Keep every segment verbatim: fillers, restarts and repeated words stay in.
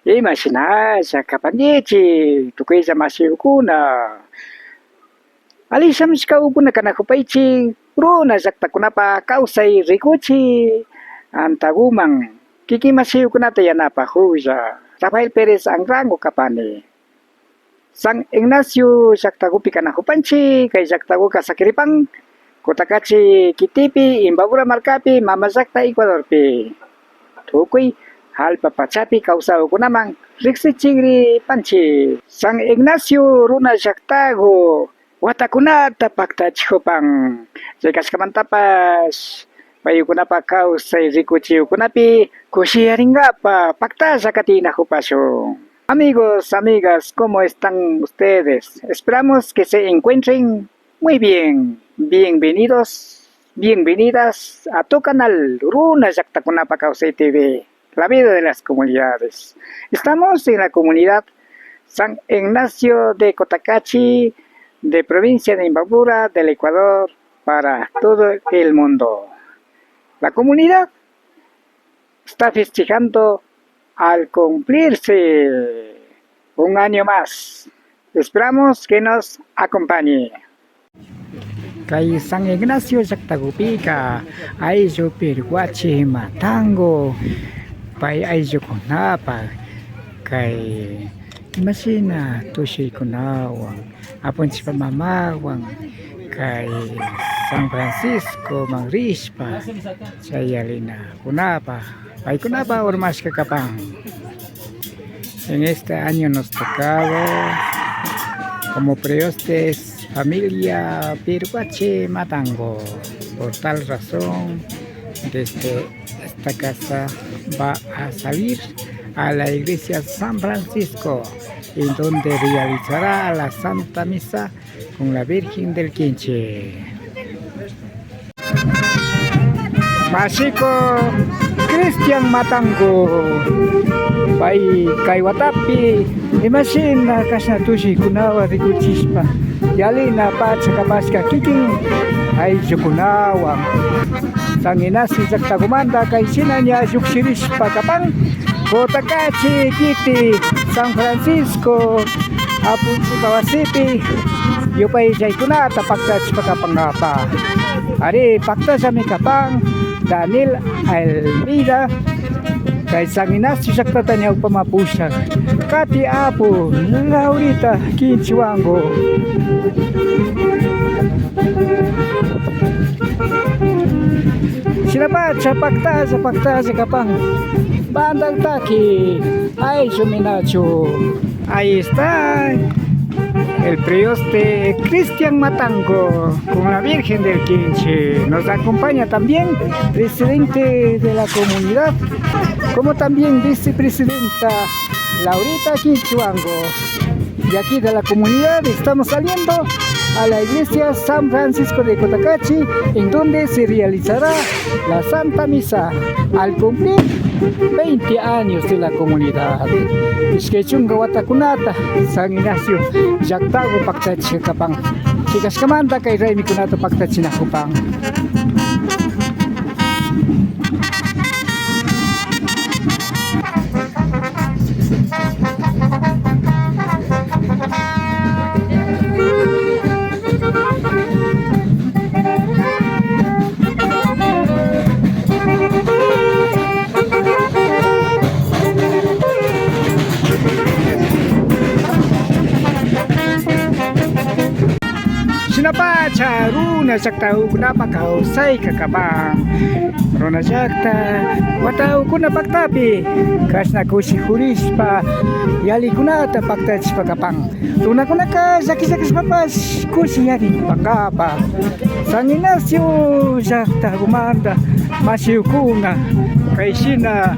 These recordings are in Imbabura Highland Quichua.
Imashinalla kapankichik tukuylla mashikuna. Alli shamushkakuna kanakupaychik runa llaktakunapa kawsay rikuchik antaguman kikin mashikunata yanapakuklla. Rafael Pérez Anrango kapani. San Ignacio llaktakupi kanakupanchik, kay llaktakuka sakiripan Cotacachi kitipi, Imbabura markapi, mama llakta Ecuadorpi. Tukuy allpa pachapi kawsakkunaman riksichikripanchik. San Ignacio runa llaktaku watakunata paktachikupan. Chay kashkamantapash paykunapa kawsay rikuchikunapi kushiyarinkapak paktalla katinakupashun. Amigos, amigas, ¿cómo están ustedes? Esperamos que se encuentren muy bien. Bienvenidos, bienvenidas a tu canal Runa Llaktakunapa Kawsay T V, la vida de las comunidades. Estamos en la comunidad San Ignacio de Cotacachi, de provincia de Imbabura, del Ecuador, para todo el mundo. La comunidad está festejando al cumplirse un año más. Esperamos que nos acompañe. Kay San Ignacio llaktakupika ayllu Pirwachi Matango pay ayllukunapak kay imashina tushuykunawan Apunchikpa mamawan kay San Franciscoman rishpa chay yalinakunapa paykunapa urmashka kapan. En este año nos tocaba como priostes familia Pirwachi Matango. Por tal razón, desde esta casa va a salir a la iglesia San Francisco, en donde realizará la Santa Misa con la Virgen del Quinche. Mashiko Cristian Matango, pay kay watapi imashina kashna tushuykunawan rikuchishpa yalina pacha kapashka kikin ayllukunawan. San Ignacio llaktakumanta kay shina ña llukshirishpa kapan, Cotacachi kiti San Francisco apunchikpa wasipi yupaychaykunata paktachishpa kapankapa. Ari, paktallami kapan Daniel Almeida, kay San Ignacio llaktata ñawpaman pushak kati apu Laurita Kinchiwango. Shinapacha paktalla paktalla kapan. Pandak taki ayllu minachu. Ahí está el prioste Cristian Matango con la Virgen del Quinche. Nos acompaña también presidente de la comunidad, como también vicepresidenta Laurita Quinchuango. Y aquí de la comunidad estamos saliendo a la iglesia San Francisco de Cotacachi, en donde se realizará la Santa Misa al cumplir veinte años de la comunidad. Ishkay chunka watakunata San Ignacio llaktaku paktachishka kapan. Chikashkamanta kay raymikunata paktachinakupan. Shinapacha runa llaktakukunapa kawsayka kapan. Runa llakta watakuna paktapi kashna kushikurishpa yallikunata paktachishpa kapan. Runakunaka llaki llakishpapash kushiyaripankapa. San Ignacio llaktakumanta mashikuna kay shina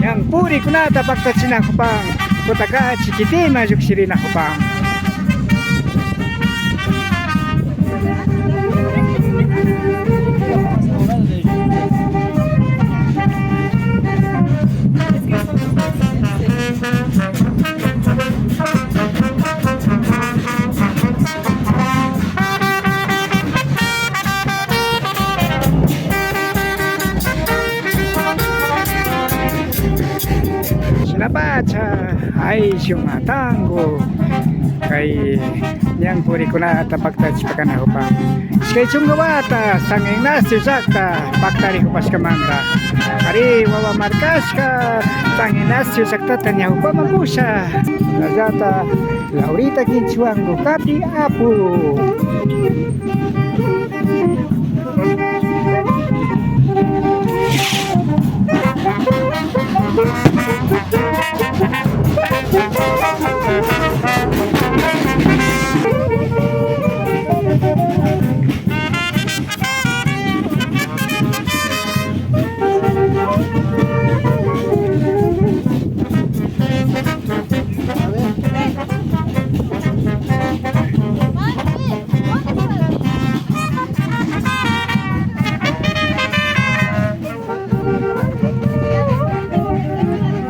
ñan purikunata paktachinakupan, Cotacachi kitiman llukshirinakupan. Pacha, ayllu matangu, kay ñan purikunata paktachishpa kanakupan. Ishkay chunka wata San Ignacio llakta paktarikupashkamanta. Ari, wawa markashka San Ignacio llaktata ñawpaman pusha. Shinallata Laurita Kinchiwangu kati apu.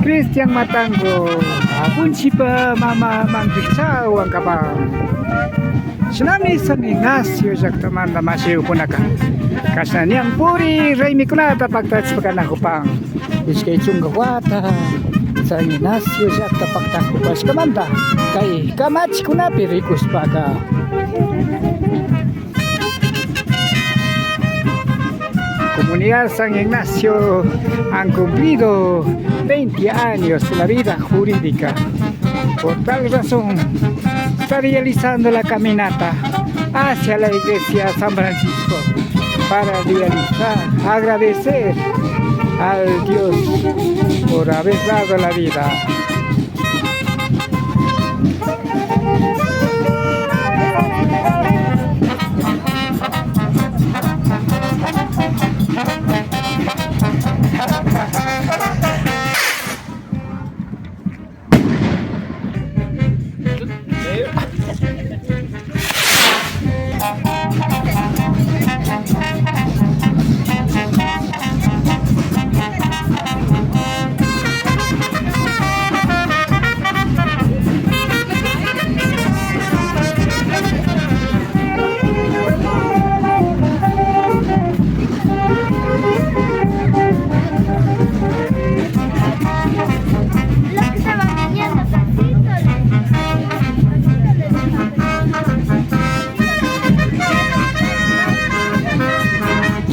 Cristian Matango, apunchipa mama mankichawan kapan. Shinami San Ignacio llaktamanta mashiyukunaka kashna ñan puri raymikunata paktachishpa kanakupan. Ishkay chunka wata San Ignacio llakta paktakupashkamanta kay kamachikunapi rikushpaka. Comunidad San Ignacio han cumplido veinte años la vida jurídica. Por tal razón, está realizando la caminata hacia la iglesia San Francisco para realizar, agradecer al Dios por haber dado la vida.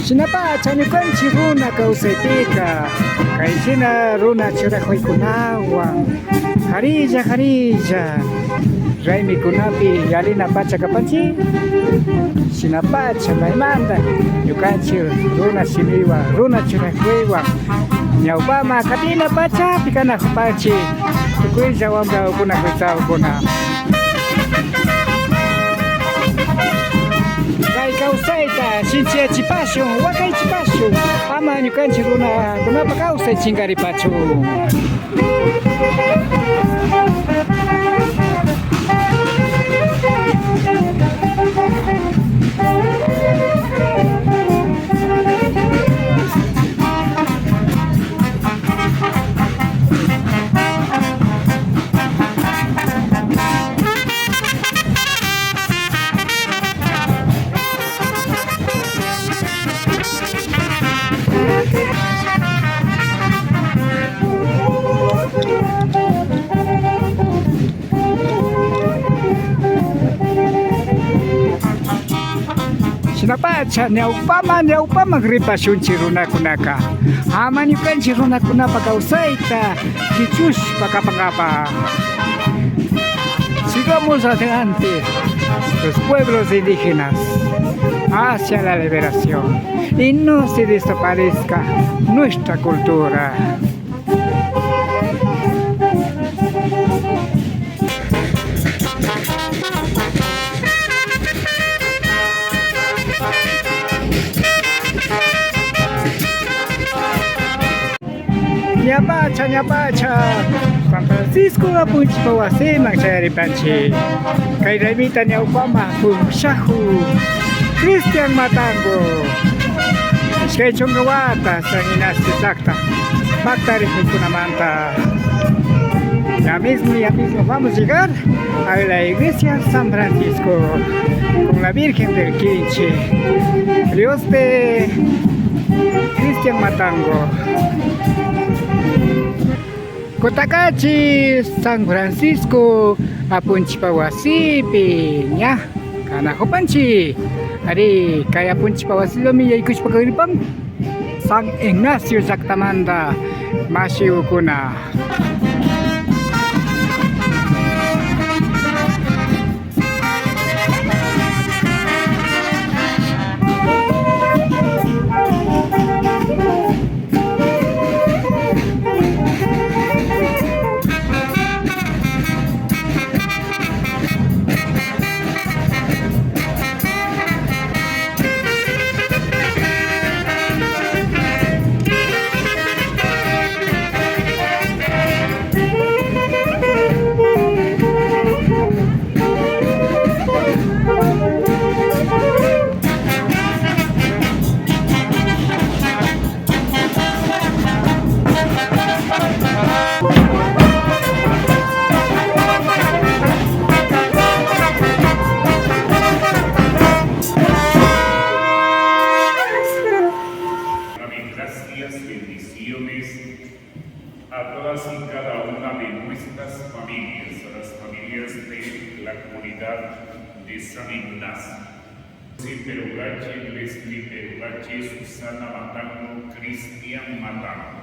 Shinapacha ñukanchik runa kawsaypika kay shina runa churakuykunawan karilla karilla raymikunapi yalina pacha kapanchik. Shinapacha maymanta ñukanchik runa shimiwan, runa churakuywan ñawpaman katina pachapi kanakupanchik tukuylla wamrakuna kuytsakuna. Kay kawsayta shinchiyachipashun, wakaychipashun, ama ñukanchik runakunapa kawsay chinkaripachun. Shinapacha ñawpaman, ñawpaman ripashunchik runakunaka. Ama ñukanchik runakunapa kawsayta kichushpa kapankapak. Sigamos adelante, los pueblos indígenas, hacia la liberación, y no se desaparezca nuestra cultura. Ñapacha, ñapacha, San Francisco apunchikpa wasiman chayaripanchik. Kay raymita ñawpaman pushakun Cristian Matango. Ishkay chunka wata San Ignacio llakta paktarikuykunamanta. Ya mismo, ya mismo vamos a llegar a la iglesia San Francisco con la Virgen del Quinche. Dios de Cristian Matango. Cotacachi San Francisco apunchikpa wasipi ña kanakupanchik. Ari, kay apunchikpa wasillami yaykushpa kagripan San Ignacio llaktamanta mashikuna. Gracias, bendiciones a todas y cada una de nuestras familias, a las familias de la comunidad de San Ignacio. José Perugache, Leslie Perugache, Susana Matango, Cristian Matango.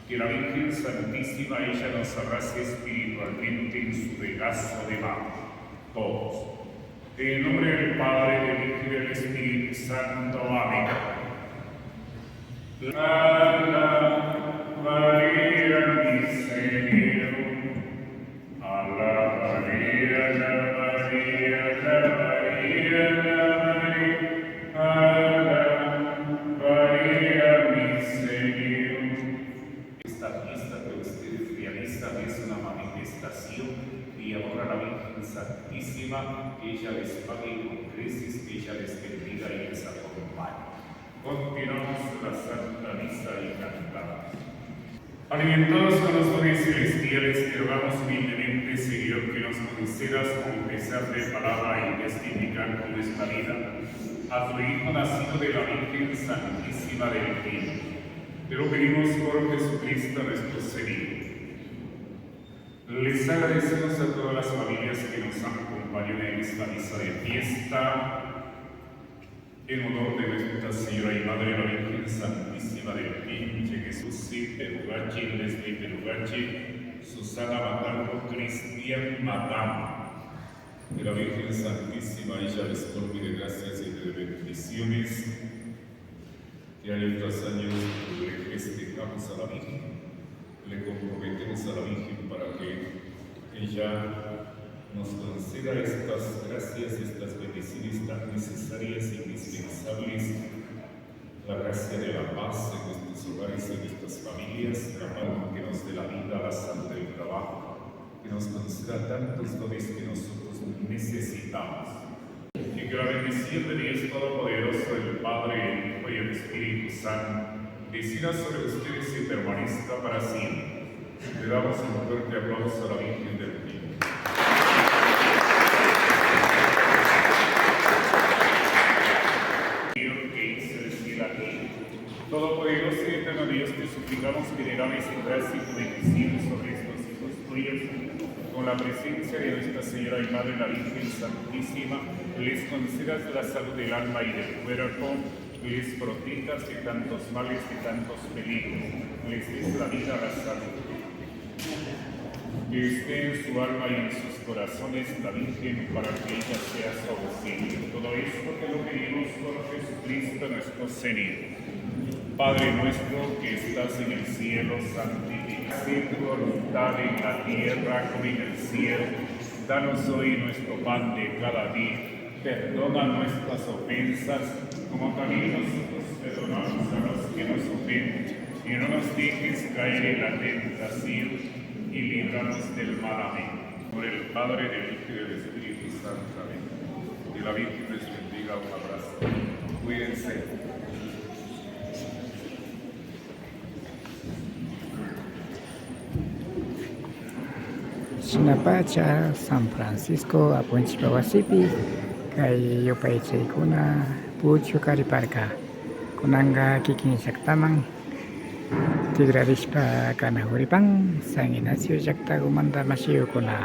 Que la Virgen Santísima, ella nos abrace espiritualmente en su regazo de mano. Todos. En el nombre del Padre, del Hijo y del Espíritu Santo. Amén. Alabaré a mi Señor. Alabaré, alabaré, alabaré, alabaré, alabaré a mi Señor. Esta fiesta que ustedes realizan es una manifestación de amor a la Virgen Santísima, que ella les pague con creces, que ella les bendiga y les acompañe. Continuamos la Santa Misa y cantamos. Alimentados con los dones celestiales, te rogamos humildemente, Señor, que nos concedas confesar de palabra y testificar con nuestra vida a tu Hijo nacido de la Virgen Santísima del Tiempo. Te lo pedimos por Jesucristo nuestro Señor. Les agradecemos a todas las familias que nos han acompañado en esta misa de fiesta. En honor de Nuestra Señora y Madre, la Virgen Santísima del Pinche Jesús, sí, Perugachi, Leslie Perugachi, Susana Matango, Cristian Matango. Que la Virgen Santísima, ella les colme de gracias y de bendiciones. Que año tras año le festejamos a la Virgen. Le comprometemos a la Virgen para que ella nos conceda estas gracias, estas bendiciones tan necesarias e indispensables, la gracia de la paz en nuestros hogares y en nuestras familias, la paz que nos dé la vida, la salud, el trabajo, que nos conceda tantos dones que nosotros necesitamos. Y que la bendición de Dios Todopoderoso, el Padre, el Hijo y el Espíritu Santo, descienda sobre ustedes y permanezca para siempre. Le damos un fuerte aplauso a la Virgen del Pino. Señor, que hizo el cielo y la tierra. Todopoderoso y eterno Dios, te suplicamos que derrames tu gracia y tu bendición sobre estos hijos tuyos, con la presencia de Nuestra Señora y Madre, la Virgen Santísima, les concedas la salud del alma y del cuerpo, les protejas de tantos males, de tantos peligros, les des la vida, la salud. Que esté en su alma y en sus corazones la Virgen, para que ella sea su auxilio. Todo esto te lo pedimos por Jesucristo nuestro Señor. Padre nuestro que estás en el cielo, santificado sea tu voluntad en la tierra como en el cielo. Danos hoy nuestro pan de cada día. Perdona nuestras ofensas, como también nosotros perdonamos a los que nos ofenden. Y no nos dejes caer en la tentación, y líbranos del mal. Amén. Por el Padre, del Hijo y del Espíritu Santo. Amén. Que la Virgen les bendiga. Un abrazo. Cuídense. Shinapacha San Francisco apunchikpa wasipi kay yupaychaykuna puchukariparka. Kunanka kikin llaktaman Tikrarishpa kanakuripan San Ignacio llaktakumanta mashiyukuna.